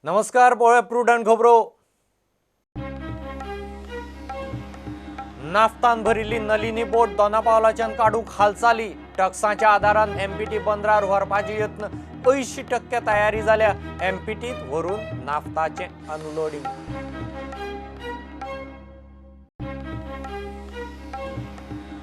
नमस्कार, पळोवया प्रुडंट खबरो. नाफ्तान भरिल्ली नलिनी बोट दोनापावलाच्यान काडूंक हालचाली. टक्साच्या आदारान एमपीटी बंदरार व्हरपाचे यत्न. 80% तयारी जाल्या. एमपीटीत व्हरून नाफ्ताचें अनलोडींग.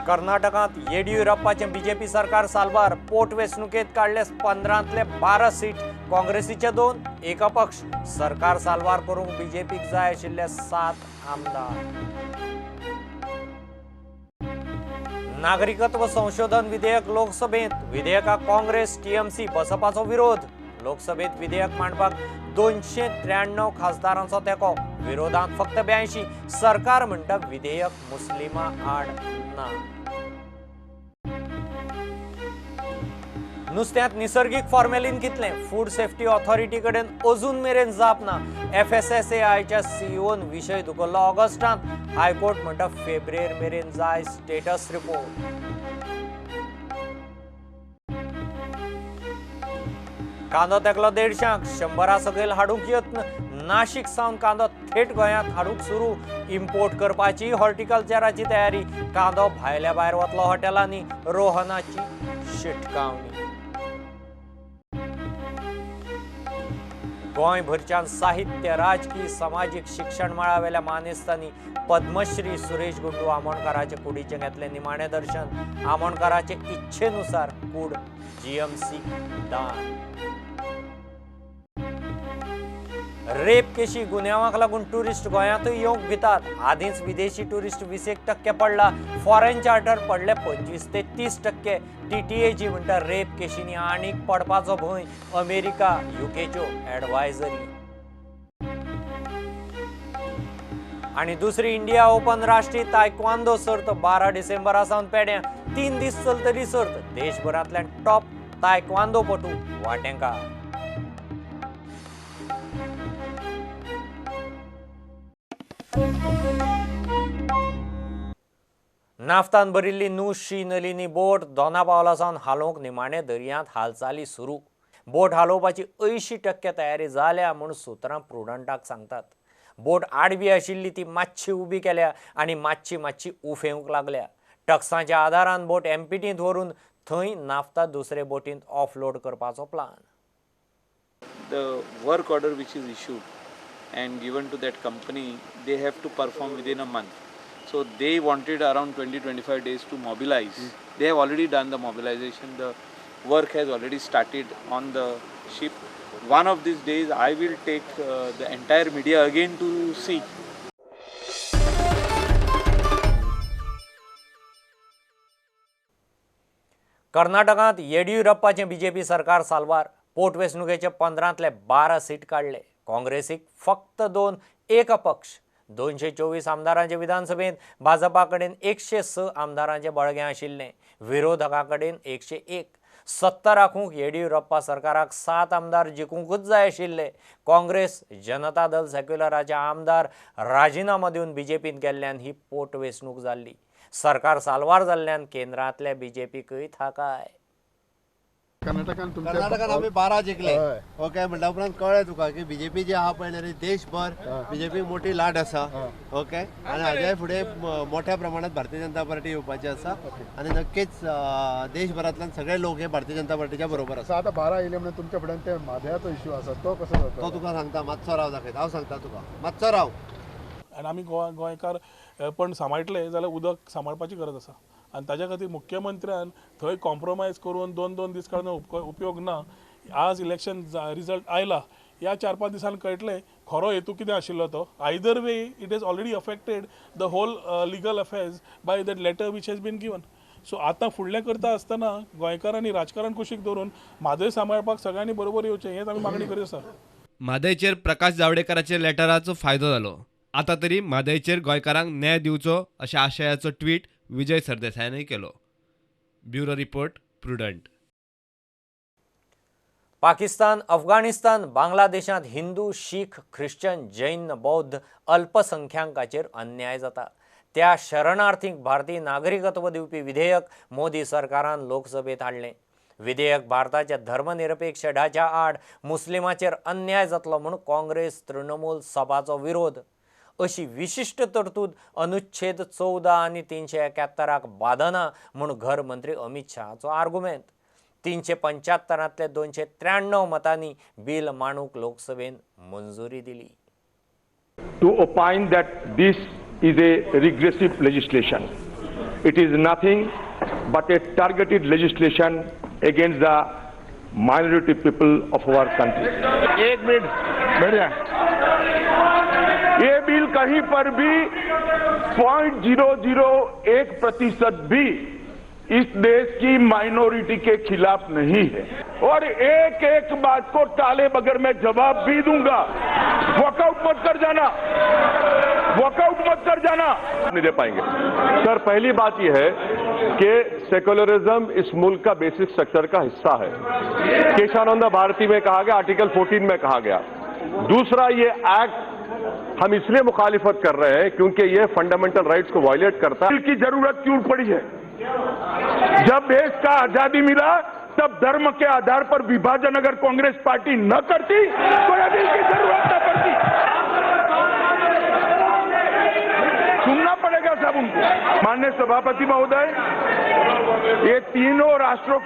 कर्नाटकांत येडियुरप्पाचें बीजेपी सरकार साल्वार. पोटवेंचणुकेंत काडले 15तले 12 सीट, काँग्रेसीचे 2, एक अपक्ष. सरकार साल्वार करूंक बीजेपीक जाय आशिल्ले 7 आमदार. नागरिकत्व संशोधन विधेयक लोकसभेत. विधेयकाक काँग्रेस, टीएमसी, बसपाचो विरोध. लोकसभेत विधेयक मांडपाक 293 खासदारांचो तेंको, विरोधांत फक्त 82. सरकार म्हणटा विधेयक मुस्लिमां आड ना. नुस्त्यांत निसर्गीक फॉर्मेलीन कितलें? फूड सेफ्टी ऑथॉरिटी कडेन अजून मेरेन जाप ना. एफएसएसएआयच्या सीईओन विशय धुकल्लो ऑगस्टांत. हायकोर्ट म्हणटा फेब्रेर मेरेन जाय स्टेटस रिपोर्ट. कांदो तेकलो 150, 100 सकयल हाडूंक यत्न. नाशिक सावन कांदो थेट गोंयांत हाडूंक सुरू. इम्पोर्ट करपाची हॉर्टिकल्चराची तयारी. कांदो भायल्या भायर वतलो हॉटेलांनी, रोहनाची शिटकावणी. गोंयभरच्यान साहित्य, राजकी, समाजीक, शिक्षण मळावेल्या मानेस्तांनी पद्मश्री सुरेश गुंडू आमोणकाराचे कुडीचें घेतलें निमाणें दर्शन. आमोणकाराचे इच्छेनुसार कूड जीएमसी दान. रेप केशी गुन्यांवाक लागून ट्युरिस्ट गोंयांतूय येवंक भितात. आदींच विदेशी ट्युरिस्ट 20% पडला. फॉरेन चार्टर पडले 25 ते 30%. टीटीएजी म्हणटा रेप केशींनी आनीक पडपाचो भंय. अमेरिका, युकेच्यो ॲडवायझरी. आनी दुसरी इंडिया ओपन राष्ट्रीय तायक्वांदो सर्त 12 डिसेंबरा सावन पेड्यां. 3 दीस चलतली सर्त. देशभरांतल्यान टॉप तायक्वांदोपटू वांटेकार. नाफ्तान भरिल्ली नुशी नलिनी बोट दोनापावला सावन हालोवंक निमाणे दर्यांत हालचाली सुरू. बोट हालोवपाची 80% तयारी जाल्या म्हूण सुत्रां प्रुडंटाक सांगतात. बोट आडवी आशिल्ली ती मातशी उबी केल्या आनी मातशी मातशी उफेवंक लागल्या. टक्सांच्या आदारान बोट एमपीटींत व्हरून थंय नाफ्ता दुसरे बोटींत ऑफलोड करपाचो plan. The work order which is issued and given to that company, they have to perform within a month. So they wanted around 20-25 days to mobilize. They have already done the mobilization. The work has already started on the ship. One of these days I will take the entire media again to see. कर्नाटकांत येडियुरप्पाचें BJP सरकार साल्वार. पोटवेंचणुकेचे 15तले 12 seat काडले. काँग्रेसीक फक्त 2, एक अपक्ष. 224 आमदारांचे विधानसभेंत भाजपा कडेन 106 आमदारांचें बळगें आशिल्लें, विरोधकां कडेन 101. सत्ता राखूंक येडियुरप्पा सरकाराक 7 आमदार जिखूंकूच जाय आशिल्ले. काँग्रेस, जनता दल सेक्युलराचे आमदार राजिनामो दिवन बीजेपींत गेल्ल्यान ही पोटवेंचणूक जाल्ली. सरकार साल्वार जाल्ल्यान केंद्रांतल्या बीजेपीकय थाकाय. कर्नाटकान आमी 12 जिखले. ओके, म्हणल्या उपरांत कळ्ळें तुका की बीजेपी जी आहा पळय न्ही, देशभर बीजेपी मोठी लाट आसा. ओके, आनी हाज्याय फुडें मोठ्या प्रमाणात भारतीय जनता पार्टी येवपाची आसा आनी नक्कीच देशभरांतल्यान सगळे लोक हे भारतीय जनता पार्टीच्या बरोबर आसा. आतां 12 येयले म्हणून तुमच्या फुड्यान ते म्हादयाचो इश्यू आसा तो कसो जाता? तो तुका सांगता, मातसो राव दाखयता हांव, सांगता तुका, मातसो राव. आनी आमी गोंयकार पण सांबाळटले जाल्यार उदक सांबाळपाची गरज आसा आनी ताज्या खातीर मुख्यमंत्र्यान थंय कॉम्प्रोमायज करून 2-2 दीस काडून उपयोग ना. आज इलेक्शन रिजल्ट आयला, ह्या 4-5 दिसान कळटलें खरो हेतू कितें आशिल्लो तो. Either way it is already affected the whole legal affairs by that letter which has been given. So आतां फुडलें करता आसतना गोंयकारांनी राजकारण कुशीक दवरून म्हादय सांबाळपाक सगळ्यांनी बरोबर येवचें हेंच आमी मागणी करीत आसा. म्हादयचेर प्रकाश जावडेकराच्या लेटराचो फायदो जालो. आतां तरी म्हादयचेर गोंयकारांक न्याय दिवचो अशा आशयाचो ट्वीट विजय सरदेसायानय केलो. Bureau report, Prudent. Pakistan, Afghanistan, बांगलादेशांत हिंदू, शीख, ख्रिश्चन, जैन, बौद्ध अल्पसंख्याकांचेर अन्याय जाता. त्या शरणार्थींक भारतीय नागरिकत्व दिवपी विधेयक मोदी सरकारान लोकसभेत हाडलें. विधेयक भारताच्या धर्मनिरपेक्ष ढाच्या आड मुस्लिमाचेर अन्याय जातलो म्हूण काँग्रेस तृणमूल सभाचो विरोध. अशी विशिश्ट तरतूद अनुच्छेद 14 आनी 371 बादना म्हूण घर मंत्री अमित शहाचो आर्गुमेंत. 375 293 मतांनी बिल मांडूंक लोकसभेन मंजुरी दिली. To opine that this is a regressive legislation. It is nothing but a targeted legislation against the minority people of our country. एक मिनट बैठ जा. ये बिल कहीं पर भी 0.001% भी इस देश की माइनॉरिटी के खिलाफ नहीं है. और एक एक बात को टाले बगैर मैं जवाब भी दूंगा. वॉकआउट मत कर जाना, वॉकआउट मत कर जाना. नहीं दे पाएंगे सर. पहली बात यह है कि सेकुलरिज्म इस मुल्क का बेसिक स्ट्रक्चर का हिस्सा है. केशवानंद भारती में कहा गया, आर्टिकल 14 में कहा गया. दूसरा, ये एक्ट हम इसलिए मुखालिफत कर रहे हैं क्योंकि ये फंडामेंटल राइट्स को वायलेट करता है. बिल की जरूरत क्यों पड़ी है? जब देश का आजादी मिला तब धर्म के आधार पर विभाजन अगर कांग्रेस पार्टी न करती तो यह बिल की जरूरत न पड़ती. सुनना पड़ेगा सब उनको. माननीय सभापति महोदय, ये तीनों राष्ट्रों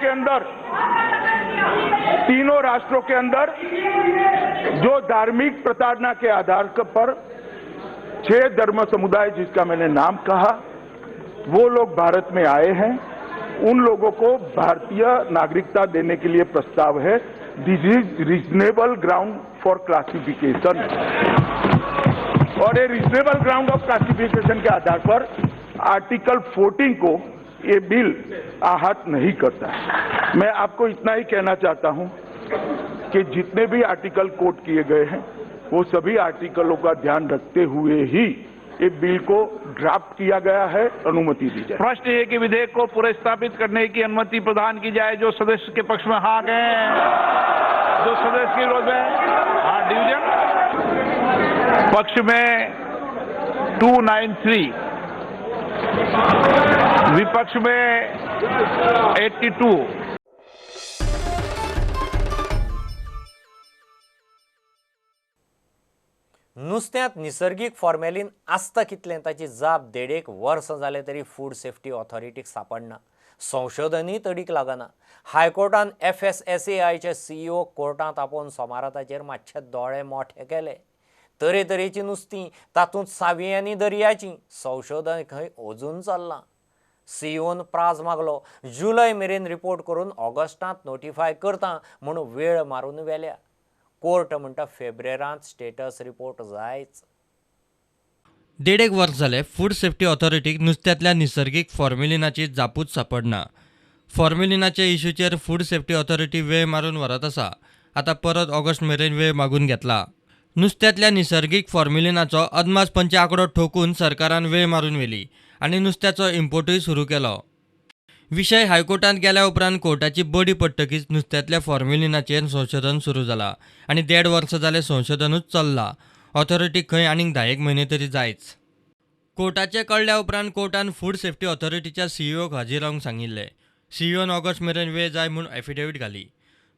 के अंदर जो धार्मिक प्रताड़ना के आधार पर 6 धर्म समुदाय जिसका मैंने नाम कहा, वो लोग भारत में आए हैं. उन लोगों को भारतीय नागरिकता देने के लिए प्रस्ताव है. This is reasonable ground for classification. और ये reasonable ground of classification K Aadhaar per article 14 को ये बिल आहत नहीं करता है. मैं आपको इतना ही कहना चाहता हूं कि जितने भी आर्टिकल कोट किए गए हैं वो सभी आर्टिकलों का ध्यान रखते हुए ही ये बिल को ड्राफ्ट किया गया है. अनुमति दी जाए. प्रश्न ये कि विधेयक को पुनर्स्थापित करने की अनुमति प्रदान की जाए. जो सदस्य के पक्ष में हाँ गए, जो सदस्य के विरोध में हाँ, डिवीजन पक्ष में 293, विपक्ष में 82. नुस्त्यांत निसर्गीक फॉर्मेलीन आसता कितलें ताची जाप 1.5 वर्सां जालें तरी फूड सेफ्टी ऑथॉरिटीक सापडना. संशोधनूय तडीक लागना. हायकोर्टान FSSAIचे CEO कोर्टांत आपोवन सोमारा ताचेर मातशे दोळे मोठे केले. तरेतरेचीं नुस्तीं, तातूंत सावी आनी दर्याचीं, संशोधन खंय अजून चल्लां. सीईओन प्राज मागलो, जुलय मेरेन रिपोर्ट करून ऑगस्टांत नोटिफाय करता म्हूण वेळ मारून व्हेल्या. कोर्ट म्हणटा फेब्रेरांत स्टेटस रिपोर्ट जायच. 1.5 वर्स जालें फूड सेफ्टी ऑथॉरिटीक नुस्त्यांतल्या निसर्गीक फॉर्मेलिनाची जापूच सापडना. फॉर्मेलिनाच्या इश्यूचेर फूड सेफ्टी ऑथॉरिटी वेळ मारून व्हरत आसा. आतां परत ऑगस्ट मेरेन वेळ मागून घेतला. नुस्त्यांतल्या निसर्गीक फॉर्मेलिनाचो अदमास पंचे आंकडो ठोकून सरकारान वेळ मारून व्हेली आनी नुस्त्याचो इम्पोर्टूय सुरू केलो. विशय हायकोर्टांत गेल्या उपरांत कोर्टाची बडी पडटकीच नुस्त्यांतल्या फॉर्मेलिनाचेर संशोधन सुरू जाला आनी 1.5 वर्सां जालें संशोधनूच चल्लां. ऑथॉरिटीक खंय आनीक 10 म्हयने तरी जायच. कोर्टाचें कळ्ळ्या उपरांत कोर्टान फूड सेफ्टी ऑथॉरिटीच्या सीईओक हाजीर रावंक सांगिल्लें. सीईओन ऑगस्ट मेरेन वेळ जाय म्हूण एफिडेवीट घाली.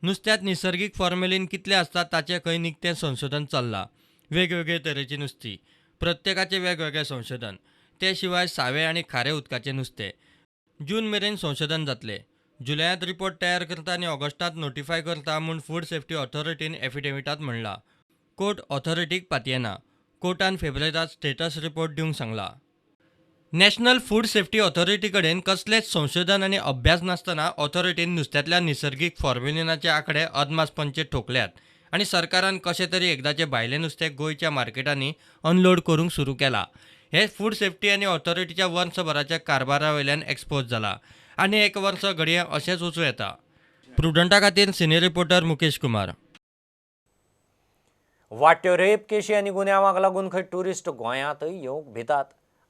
नुस्त्यांत निसर्गीक फॉर्मेलीन कितलें आसता ताचें खंय निकतें संशोधन चल्लां. वेगवेगळे तरेचीं नुस्तीं, प्रत्येकाचें वेगवेगळें संशोधन. ते शिवाय सावे आनी खारे उदकाचें नुस्तें. जून मेरेन संशोधन जातलें. जुलयांत रिपोर्ट तयार करता आनी ऑगस्टांत नोटिफाय करता म्हूण फूड सेफ्टी ऑथॉरिटीन एफिडेविटांत म्हणलां. कोर्ट ऑथॉरिटीक पातयेना. कोर्टान फेब्रेरांत स्टेटस रिपोर्ट दिवंक सांगला. नॅशनल फूड सेफ्टी ऑथॉरिटी कडेन कसलेच संशोधन आनी अभ्यास नासतना ऑथॉरिटीन नुस्त्यांतल्या निसर्गीक फॉर्मेलिनाचे आंकडे अदमास पंचे ठोकल्यात आनी सरकारान कशें तरी एकदाचें भायलें नुस्तें गोंयच्या मार्केटांनी अनलोड करूंक सुरू केलां. हे फूड सेफ्टी आनी ऑथॉरिटीच्या वर्सभराच्या कारभारा वयल्यान एक्सपोज जाला आनी 1 वर्स घडये अशेंच वचूं येता. प्रुडंटा खातीर सिनियर रिपोर्टर मुकेश कुमार. वाट्यो रेप केशी आनी गुन्यांवाक लागून खंय ट्युरिस्ट गोंयांतय येवंक भितात.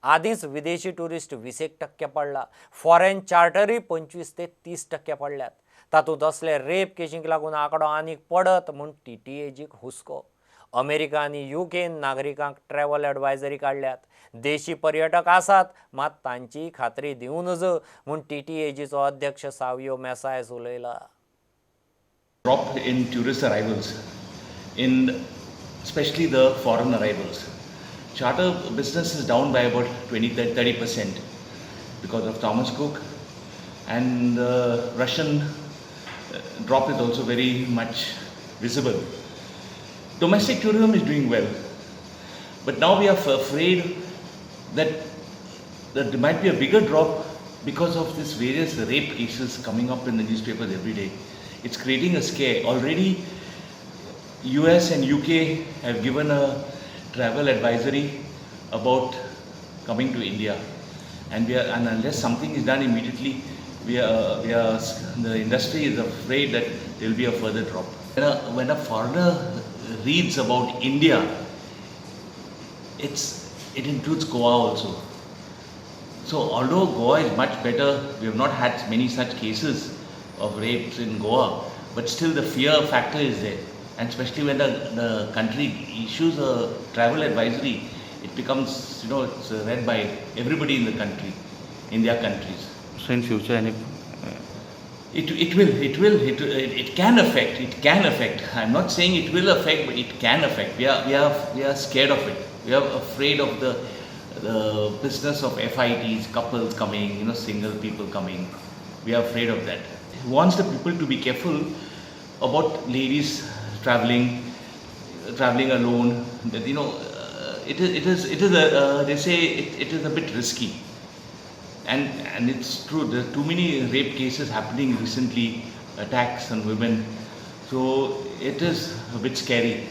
आदींच विदेशी ट्युरिस्ट 20% पडला. फॉरेन चार्टरूय 25 ते 30% पडल्यात. तातूंत असले रेप केशींक लागून आंकडो आनीक पडत म्हूण TTAGक हुस्को. अमेरिका आनी युकेन नागरिकांक ट्रॅव्हल एडवायजरी काडल्यात. देशी पर्यटक आसात मात तांची खात्री दिवं नज म्हूण TTAGचो अध्यक्ष Savio मेसायस उलयला. Drop in tourist arrivals, in especially the foreign arrivals. Charter business is down by about 20-30% because of Thomas Cook, and the Russian drop is also very much visible. Domestic tourism is doing well, but now we are afraid that there might be a bigger drop because of this various rape cases coming up in the newspapers every day. It's creating a scare. Already US and UK have given a travel advisory about coming to India, and unless something is done immediately, the industry is afraid that there will be a further drop. When a foreigner reads about India, it includes Goa also. So although Goa is much better, we have not had many such cases of rapes in Goa, but still the fear factor is there. And especially when the country issues a travel advisory, it becomes, you know, it's read by everybody in the country, in their countries. So in future, any... It can affect, it can affect. I'm not saying it will affect, but it can affect. We are scared of it. We are afraid of the business of FITs, couples coming, single people coming. We are afraid of that. He wants the people to be careful about ladies traveling alone. That, you know, it is, it is, it is a, they say it, it is a bit risky. And it's true, there are too many rape cases happening recently, attacks on women. So it is a bit scary.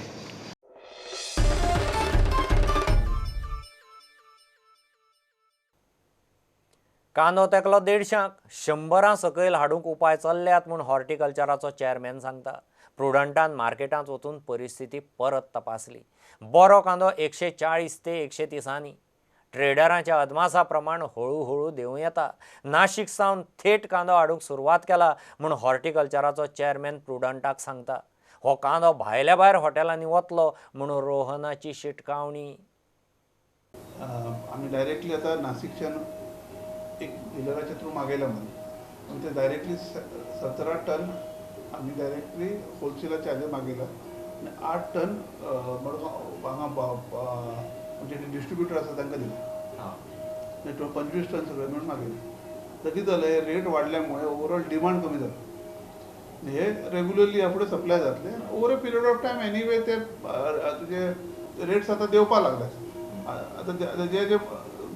कांदो तेकलो देडशांक, 100 सकयल हाडूंक उपाय चल्ल्यात म्हूण हॉर्टिकल्चराचो chairman सांगता. प्रुडंटान मार्केटांत वचून परिस्थिती परत तपासली. बरो कांदो 140 ते 130 ट्रेडरांच्या अदमासा प्रमाण हळूहळू देंवूं येता. नाशिक सावन थेट कांदो हाडूंक सुरवात केला म्हूण हॉर्टिकल्चराचो चेअरमॅन प्रुडंटाक सांगता. हो कांदो भायल्या भायर हॉटेलांनी वतलो म्हूण रोहनाची शिटकावणी. आमी डायरेक्टली आतां नाशिकच्यान एक डिलराच्या थ्रू मागयला म्हणून आनी ते डायरेक्टली 17 टन आमी डायरेक्टली होलसेलाच्या हाजेर मागयला आनी 8 टन मडगांव हांगा आमचे डिस्ट्रिब्युटर आसा तांकां दिले. 25 टन सगळे मेळून मागयले. तर कितें जालें, रेट वाडल्या मुळे ओवरऑल डिमांड कमी जाली. हे रेगुलरली ह्या फुडें सप्लाय जातले over a period of time. Anyway ते तुजे रेट्स आतां देंवपाक लागल्यात. आतां जे जे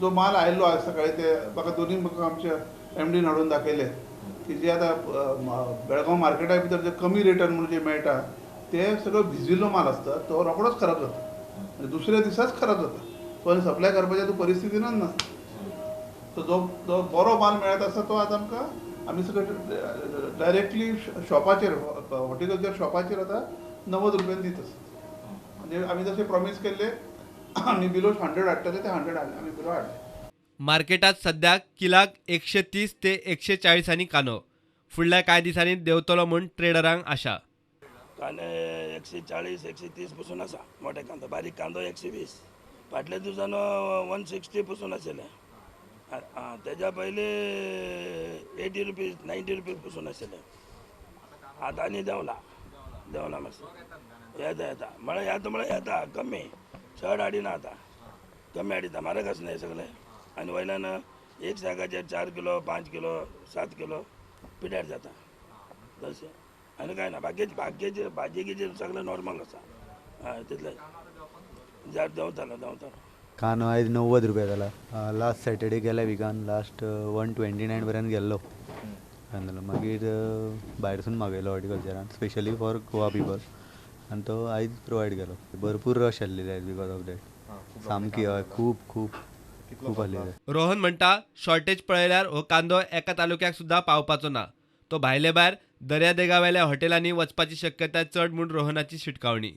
जो माल आयिल्लो आज सकाळी ते म्हाका दोनूय म्हाका आमच्या एमडीन हाडून दाखयले की जे आतां बेळगांव मार्केटा भितर जे कमी रेटान म्हणून जे मेळटा ते सगळो भिजिल्लो माल आसता, तो रोखडोच खराब जाता आनी दुसऱ्या दिसाच खराब जाता. तो आनी सप्लाय करपाच्या तूं परिस्थितीनच नासता. सो जो जो बरो माल मेळत आसा तो आतां आमकां आमी सगळे डायरेक्टली शॉपाचेर हॉर्टिकल्चर शॉपाचेर आतां 90 रुपयान दित आसा. म्हणजे आमी जशें प्रॉमीस केल्लें आमी बिलो 100 हाडटले ते 100 हाडले, आमी बिलो हाडले. मार्केटात सद्याक किलाक 130 ते 140 कांदो. फुडल्या कांय दिसांनी देंवतलो म्हूण ट्रेडरांक आशा. कांदे 140 130 पसून आसा मोठे कांदो, बारीक कांदो 120. फाटल्या दिसान 160 पसून आशिल्ले, तेज्या पयलीं 80 रुपीज 90 रुपीज पसून आशिल्ले. आतां आनी देंवला, देंवला मातशें. येता येता म्हळ्यार येता म्हळ्यार येता कमी, चड हाडिना आतां, कमी हाडिता. म्हारग आसना हें सगळें. आनी वयल्यान एक साकाचेर 4 किलो 5 किलो 7 किलो पिड्यार जाता तशें. आनी कांय ना, बाकीचे बाकीचे भाजी गिजी सगळें नॉर्मल आसा. हय तितलें देंवतालो देंवतालो. कांदो आयज 90 रुपया जाला. लास्ट सॅटर्डे गेल्या विकान लास्ट 129 पर्यंत गेल्लो. मागीर भायरसून मागयलो हॉर्टिकल्चरान स्पेशली फॉर गोवा पिपल आनी तो आयज प्रोवायड केलो. भरपूर रश आसलेली आयज because of that. सामकी हय, खूब खूब खूब आसलेली. रोहन म्हणटा शॉर्टेज पळयल्यार हो कांदो एका तालुक्याक सुद्दां पावपाचो ना. तो भायले भायर दर्यादेगावेल्या हॉटेलांनी वचपाची शक्यताय चड म्हूण रोहनाची शिटकावणी.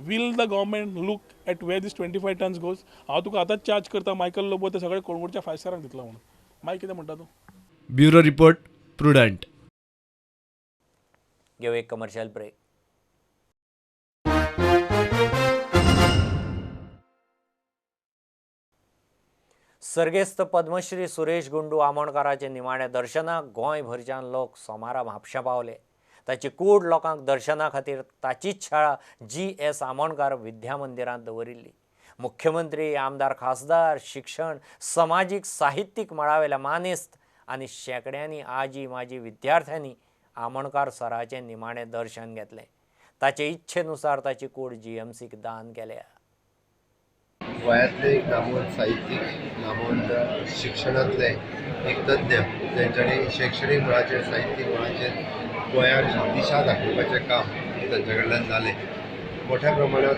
Will the government look at where this 25 tons goes? हांव तुका आतांच चार्ज करता मायकल लोबो ते सगळे कोळंगूटच्या फायव स्टारांक दितलो म्हणून. मागीर कितें म्हणटा तूं? Bureau report, Prudent. घेऊ एक कमर्शियल ब्रेक. सर्गेस्त पद्मश्री सुरेश गुंडू आमोणकाराचे निमाणे दर्शनाक गोंयभरच्यान लोक सोमारा म्हापशा पावले. ताची कूड लोकांक दर्शना खातीर ताचीच शाळा जी.एस. आमोणकार विद्या मंदिरांत दवरिल्ली. मुख्यमंत्री, आमदार, खासदार, शिक्षण, समाजीक, साहित्यीक मळावेल्या मानेस्त आनी शेंकड्यांनी आजी माजी विद्यार्थ्यांनी आमोणकार सराचें निमाणें दर्शन घेतलें. ताचे इच्छेनुसार ताची कूड जीएमसीक दान केल्या. गोंयांतले एक नामवंत साहित्यीक, नामवंत शिक्षणांतले एक तज्ञ, जेंच्यांनी शैक्षणीक मळाचेर, साहित्यीक मळाचेर गोंयाक दिशा दाखोवपाचें काम तांच्या कडल्यान जालें. मोठ्या प्रमाणात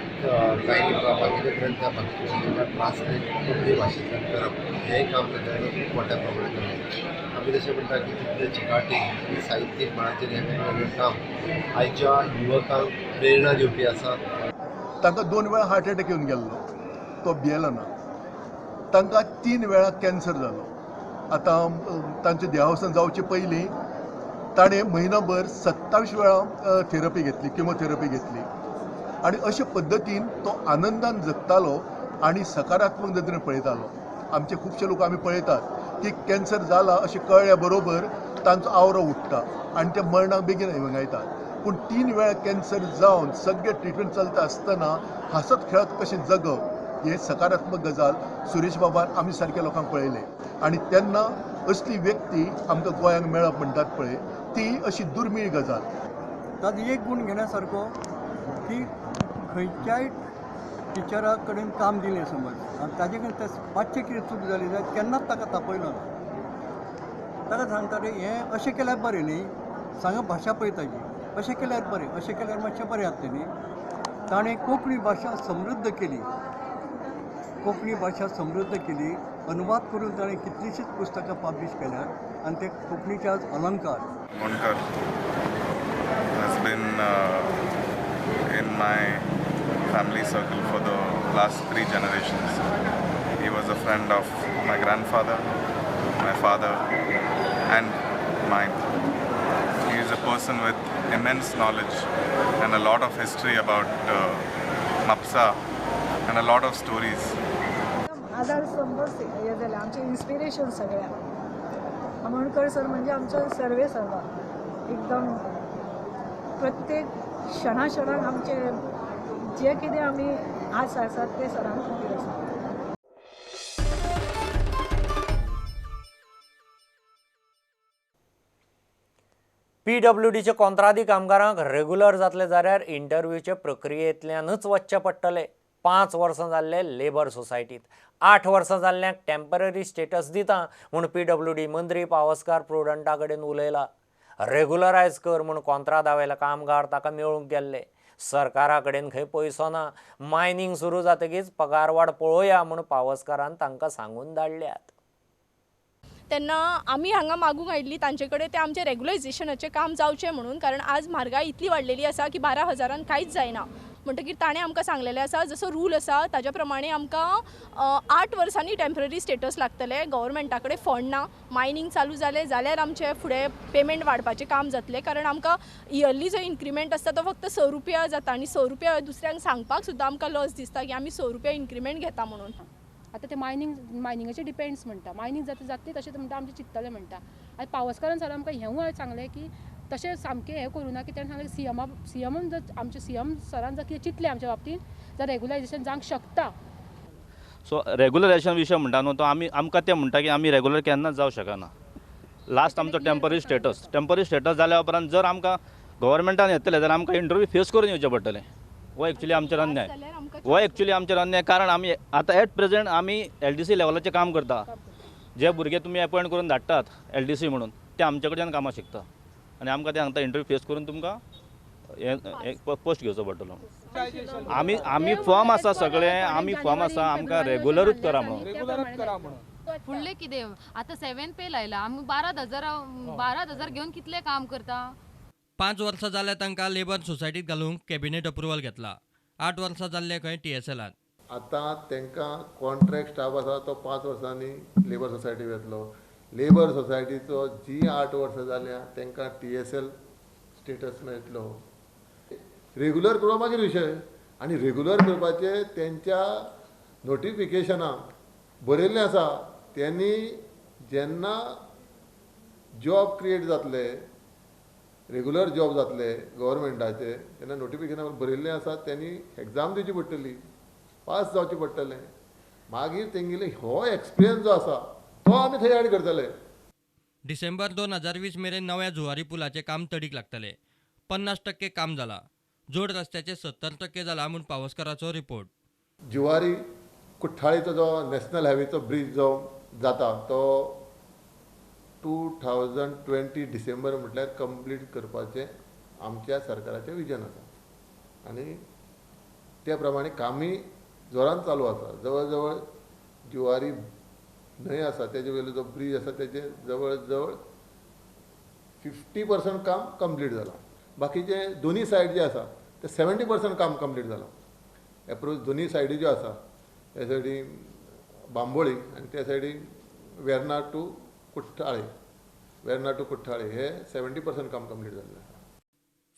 कांय बाकीचे ग्रंथ बाकीचे ट्रान्सलेट कोंकणी भाशेंतल्यान करप हें काम तांच्या कडल्यान खूब मोठ्या प्रमाणात जालें. आमी तशें म्हणटा की तितलें चिकाटी आनी साहित्यीक मळाचेर हें वेगवेगळें काम आयच्या युवकांक प्रेरणा दिवपी आसा. तांकां 2 वेळा हार्ट एटॅक येवन गेल्लो, तो भियेलो ना. तांकां 3 वेळा कॅन्सर जालो. आतां तांचें देहावसान जावचे पयलीं ताणें म्हयनोभर 27 वेळा थेरपी घेतली, किमोथेरपी घेतली आनी अशे पद्दतीन तो आनंदान जगतालो आनी सकारात्मक नदरेन पळयतालो. आमचे खुबशे लोक आमी पळयतात की कॅन्सर जाला अशें कळ्ळ्या बरोबर तांचो आवरो उठ्ठा आनी ते मरणाक बेगीन वेंगायतात. पूण 3 वेळा कॅन्सर जावन सगळें ट्रिटमेंट चलता आसतना हांसत खेळत कशें जगप हे सकारात्मक गजाल सुरेश बाबान आमी सारक्या लोकांक पळयलें आनी तेन्ना असली व्यक्ती आमकां गोंयांक मेळप म्हणटात पळय ती अशी दुर्मीळ गजाल. ताजो एक गूण घेण्या सारको की खंयच्याय टिचरा कडेन काम दिलें समज आनी ताजे कडेन ते मातशें कितें चूक जाली जाल्यार केन्नाच ताका तापयलो ना. ताका सांगता रे हें अशें केल्यार बरें न्ही, सांगा भाशा पळय ताजी, अशें केल्यार बरें, अशें केल्यार मातशें बरें जातलें न्ही. ताणें कोंकणी भाशा समृद्ध केली, कोंकणी भाशा समृद्ध केली, अनुवाद करून ताणें कितलींशींच पुस्तकां पब्लिश केल्यात आनी ते कोंकणीचे आज अलंकार. Amonkar has been in my family circle for the last 3 generations. He was a friend of my grandfather, my father and mine. He is a person with immense knowledge and a lot of history about Mapsa and a lot of stories. आधारस्तंभ हे जाले आमचें inspiration सगळ्यांक. Amonkar sir म्हणजे आमचो survey सर्वा, एकदम प्रत्येक क्षणा क्षणाक आमचे जे कितें आमी आज आसात ते सरां खातीर आसा. पीडब्ल्यूडीचे कोंत्रादी कामगारांक रेगुलर जातले जाल्यार इंटरव्यूचे प्रक्रियेंतल्यानच वचचें पडटलें. 5 वर्सां जाल्ले लेबर सोसायटीत, 8 वर्सां जाल्ल्यांक टेम्पररी स्टेटस दिता म्हूण पीडब्ल्यूडी मंत्री पावसकार प्रुडंटा कडेन उलयला. रेगुलरायज कर म्हूण कोंत्रादावेले कामगार ताका मेळूंक गेल्ले. सरकारा कडेन खंय पयसो ना, मायनींग सुरू जातकीच पगारवाड पळोवया म्हूण पावसकारान तांकां सांगून धाडल्यात. तेन्ना आमी हांगा मागूंक आयिल्ली तांचे कडेन तें आमचें रेगुलरायजेशनाचें काम जावचें म्हणून, कारण आज म्हारगाय इतली वाडलेली आसा की 12,000 कांयच जायना. म्हणटकीर ताणें आमकां सांगलेलें आसा जसो रूल आसा ताज्या प्रमाणे आमकां 8 वर्सांनी टेम्पररी स्टेटस लागतलें. गव्हर्मेंटा कडेन फंड ना, मायनींग चालू जालें जाल्यार आमचें फुडें पेमेंट वाडपाचें काम जातलें, कारण आमकां इयरली जो इन्क्रिमेंट आसता तो फक्त 6 रुपया जाता आनी 6 रुपया दुसऱ्यांक सांगपाक सुद्दां आमकां लज दिसता की आमी 6 रुपया इन्क्रिमेंट घेता म्हणून. आतां ते मायनिंगाचे डिपेंड्स म्हणटा, मायनींग जाता जातली तशें म्हणटा आमचें चिंततलें म्हणटा. आनी पावसकारान सर आमकां हेंवूय सांगलें की तशें सामकें हें करूं ना की ताणें सांगलें सीएमान जर आमच्या सीएम सरान जर कितें चिंतलें आमच्या बाबतींत जर रेगुलरायजेशन जावंक शकता. सो रेगुलरायजेशन विशय म्हणटा न्हू तो आमी आमकां तें म्हणटा की आमी रेगुलर केन्नाच जावं शकना. लास्ट आमचो टेम्पररी स्टेटस, टेम्पररी स्टेटस जाल्या उपरांत जर आमकां गव्हर्मेंटान येतलें जाल्यार आमकां इंटरव्यू फेस करून येवचें पडटलें. हो एक्चुली आमचेर अन्याय, हो एक्चुली आमचेर अन्याय, कारण आमी आतां एट प्रेजेंट आमी एलडीसी लेवलाचें काम करता. जे भुरगे तुमी एपॉयंट करून धाडटात एलडीसी म्हणून ते आमचे कडच्यान कामां शिकता आनी आमकां ते सांगता इंटरव्यू फेस करून तुमकां हें पोस्ट घेवचो पडटलो. आमी आमी फॉर्म आसा सगळे, आमी फॉर्म आसा, आमकां रेगुलरूच करा म्हणून. फुडलें कितें आतां 7 पे लायला, आमी 12,000 घेवन कितलें काम करता. 5 वर्सां जाल्यार तांकां लेबर सोसायटीत घालूंक कॅबिनेट अप्रुवल घेतला. 8 वर्सां जाल्ले खंय टीएसएलान. आतां तांकां कॉन्ट्रॅक्ट स्टाफ आसा तो 5 वर्सांनी लेबर सोसायटी येतलो. लेबर सोसायटीचो जी 8 वर्सां जाल्या तांकां टीएसएल स्टेटस मेळटलो. रेगुलर करपा मागीर विशय, आनी रेगुलर करपाचे तेंच्या नोटिफिकेशनाक बरयल्लें आसा त्यांनी जेन्ना जॉब क्रिएट जातले रेगुलर जॉब जातले गव्हर्मेंटाचे तेन्ना नोटिफिकेशन बरयल्लें आसा तेणी एग्जाम दिवची पडटली, पास जावचें पडटलें, मागीर तेंगेले हो एक्सपिरियन्स जो आसा तो आमी थंय एड करतले. डिसेंबर 2020 मेरेन नव्या जुवारी पुलाचें काम तडीक लागतलें. 50% काम जालां. जोड रस्त्याचें 70% जालां म्हूण पावसकाराचो रिपोर्ट. जुवारी कुठ्ठाळीचो जो नॅशनल हायवेचो ब्रीज जो जाता तो 2020 डिसेंबर म्हटल्यार कंप्लीट करपाचें आमच्या सरकाराचें विजन आसा आनी त्या प्रमाणे कामूय जोरान चालू आसा. जवळ जवळ जुवारी न्हंय आसा तेजे वयलो जो ब्रीज आसा तेजे जवळ जवळ 50% काम कंप्लीट जालां. बाकीचे दोनी सायड जे आसा ते 70% काम कंप्लीट जालां. एप्रोच दोनी सायडी ज्यो आसा त्या सायडी बांबोळी आनी त्या सायडी वेर्ना टू कुठ्ठाळे, वेर्ना टू कुठ्ठाळे हे 70% काम कंप्लीट जाल्लें आसा.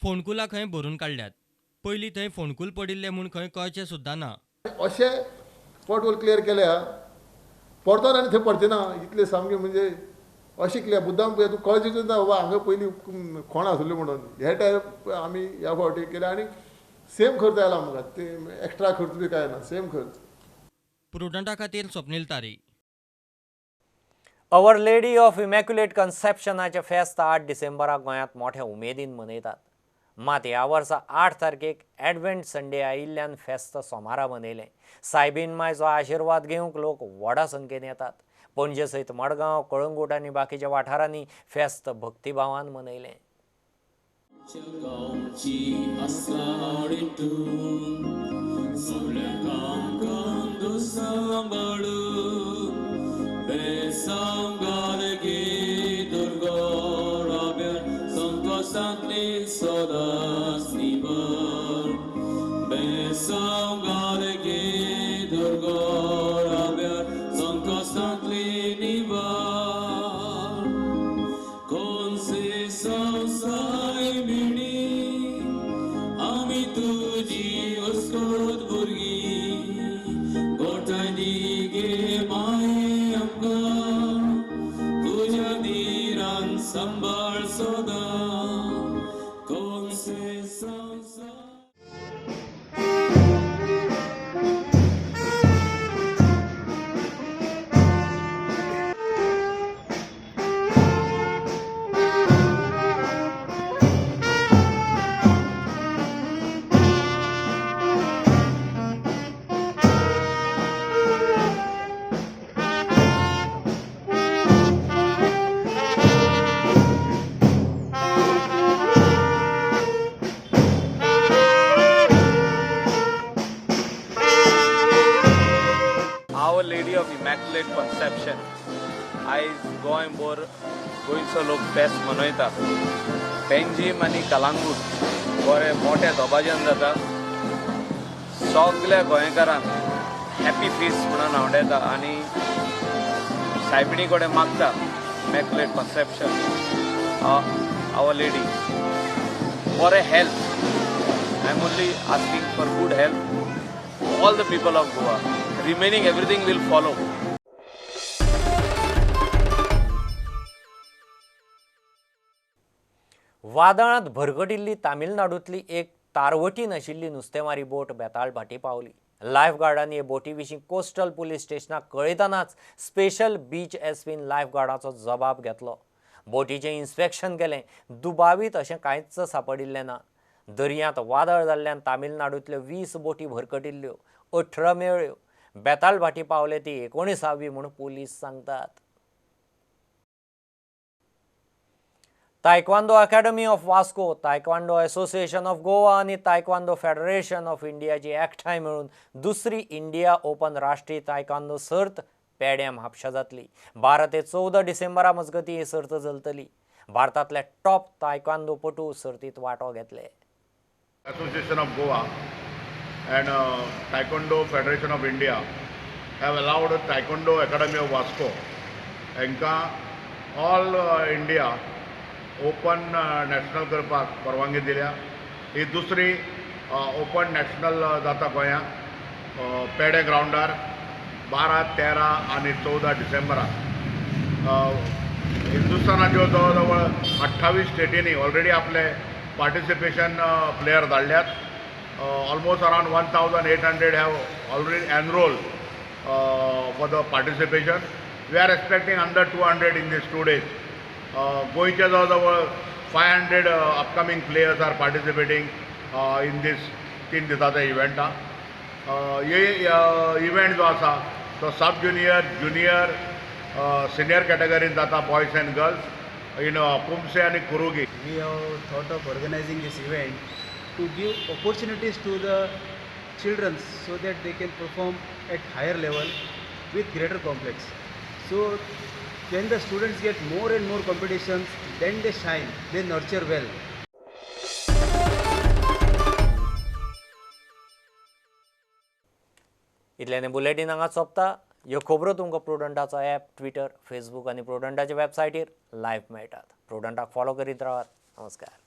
फोंडकुलां खंय भरून काडल्यात. पयलीं थंय फोंडकूल पडिल्लें म्हूण खंय कळचें सुद्दां ना. अशें पोटहोल क्लियर केल्या परतोन आनी थंय पडचें ना इतलें सामकें म्हणजे अशें क्लियर मुद्दाम पळय तूं कळचें ना बाबा हांगा पयलीं कोण आसलें म्हणून. हे टायप आमी ह्या फावटी केले आनी सेम खर्च आयला आमकां, ते एक्स्ट्रा खर्च बी कांय ना, सेम खर्च. प्रुडंटा खातीर Swapnil Tari. Our Lady of Immaculate कन्सेप्शनाचें फेस्त 8 डिसेंबराक गोंयांत मोठ्या उमेदीन मनयतात. मात ह्या वर्सा 8 तारखेक एडवेंट संडे आयिल्ल्यान फेस्त सोमारा मनयलें. सायबीन मायचो आशिर्वाद घेवंक लोक व्हडा संख्येन येतात. पणजे सयत मडगांव, कळंगूट आनी बाकीच्या वाठारांनी फेस्त भक्तिभावान मनयलें. कॉन्सेप्शन आयज गोंयभर गोंयचो लोक फेस्त मनयता. पेंजीम आनी कलांगूट बरे मोठ्या दबाज्यान जाता. सगल्या गोंयकारांक हॅपी फीस्ट म्हणून आवडटा आनी सायबिणी कडेन मागता immaculate conception our lady for a health. I am only asking for good health all the people of Goa. Remaining everything will follow. वादळांत भरकटिल्ली तामिळनाडूंतली एक तारवटी नाशिल्ली नुस्तेमारी बोट बेताळ भाटी पावली. लायफ गार्डांनी हे बोटी विशीं कोस्टल पुलीस स्टेशनाक कळयतनाच स्पेशल बीच एसपीन लायफ गार्डाचो जबाब घेतलो. बोटीचें इन्स्पेक्शन केलें. दुबावीत अशें कांयच सांपडिल्लें ना. दर्यांत वादळ जाल्ल्यान तामिळनाडूंतल्यो 20 बोटी भरकटिल्ल्यो, 18 मेळ्ळ्यो. बेताळ भाटी पावले ती 19वी म्हूण पुलीस सांगतात. Taekwondo Academy of Vasco, Taekwondo Association of Goa आनी तायक्वांदो फेडरेशन ऑफ इंडियाची एकठांय मेळून दुसरी इंडिया ओपन राष्ट्रीय तायक्वांदो सर्त पेड्यां म्हापशा जातली. 12 ते 14 डिसेंबरा मजगतीं ही सर्त चलतली. भारतांतले टॉप तायक्वांदोपटू सर्तींत वांटो घेतले. Association of Goa and Taekwondo Federation of India have allowed Taekwondo Academy of Vasco हांकां ऑल इंडिया ओपन नॅशनल करपाक परवानगी दिल्या. ही दुसरी ओपन नॅशनल जाता गोंयांत पेडे ग्रावंडार 12, 13 आनी 14 डिसेंबराक. हिंदुस्थानाच्यो जवळ जवळ 28 स्टेटींनी ऑलरेडी आपले participation player धाडल्यात. Almost around 1800 have already enrol for the participation. We are expecting under 200 in this 2 days. गोंयचे जवळ जवळ 500 upcoming players are participating in this 3 दिसाच्या इव्हेंटा. हे इव्हेंट जो आसा तो सब ज्युनियर, ज्युनियर, सिनियर कॅटेगरीन जाता, boys and girls in poomsae आनी kyorugi. We have thought of organizing this event to give opportunities to the children so that they can perform at higher level with greater complex. So when the students get more and more competitions, then they shine, they nurture well. इतल्याने bulletin हांगा सोंपता. ह्यो खबरो तुमकां प्रुडंटाचो app, Twitter, Facebook आनी प्रुडंटाच्या वेबसायटीर live मेळटात. प्रुडंटाक follow करीत रावात. नमस्कार.